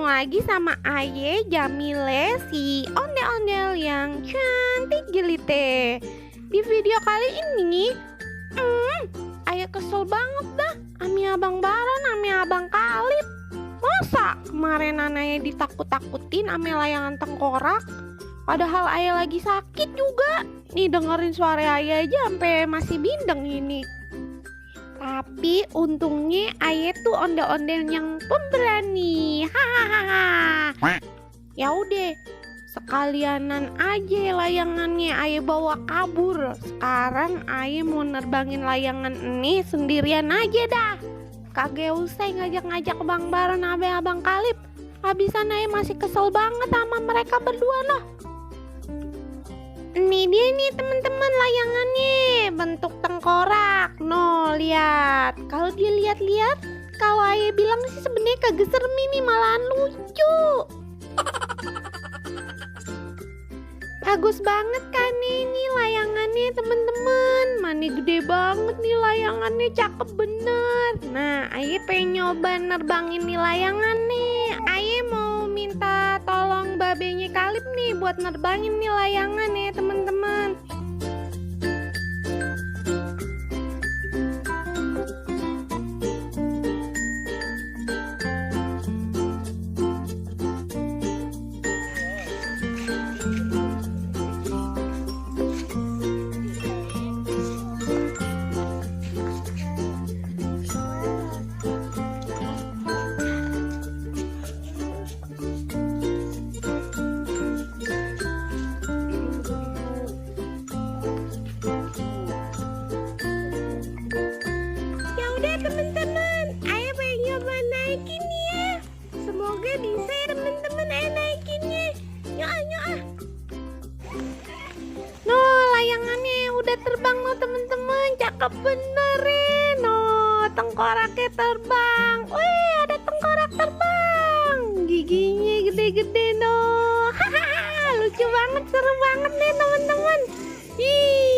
lagi sama Aye, Jamile, si ondel-ondel yang cantik jelite. Di video kali ini, Aye kesel banget dah ami Abang Baron, ami Abang Kalip. Masa kemarin Aye ditakut-takutin ame layangan tengkorak, padahal Aye lagi sakit juga. Nih dengerin suara Aye aja sampai masih bindeng ini. Tapi untungnya Aye tuh ondel-ondel yang pemberani. Hahaha. Ya udah, sekalianan aja layangannya Aye bawa kabur. Sekarang Aye mau nerbangin layangan ini sendirian aja dah. Kagak usah ngajak-ngajak Bang Baron abe Abang Kalip. Habisan Aye masih kesel banget sama mereka berdua loh. Ini dia nih teman-teman layangannya, bentuk tengkorak. No, lihat. Kalau dilihat-lihat, kalau Aye bilang sih sebenarnya kagak serem, ini malahan lucu. Bagus banget kan ini layangannya teman-teman. Mana gede banget nih layangannya, cakep bener. Nah, Aye pengen nyoba nerbangin nih layangan nih. Aye mau minta tolong babenya Kalip nih buat nerbangin nih layangan ya teman-teman. Teman-teman, Aye pengen nyoba naikin ya. Semoga bisa ya teman-teman Aye naikinnya. Nyoa. No, layangannya udah terbang no teman-teman. Cakep bener ya. No, tengkoraknya terbang. Wih, ada tengkorak terbang. Giginya gede-gede no. Hahaha, lucu banget, seru banget nih teman-teman. Ih.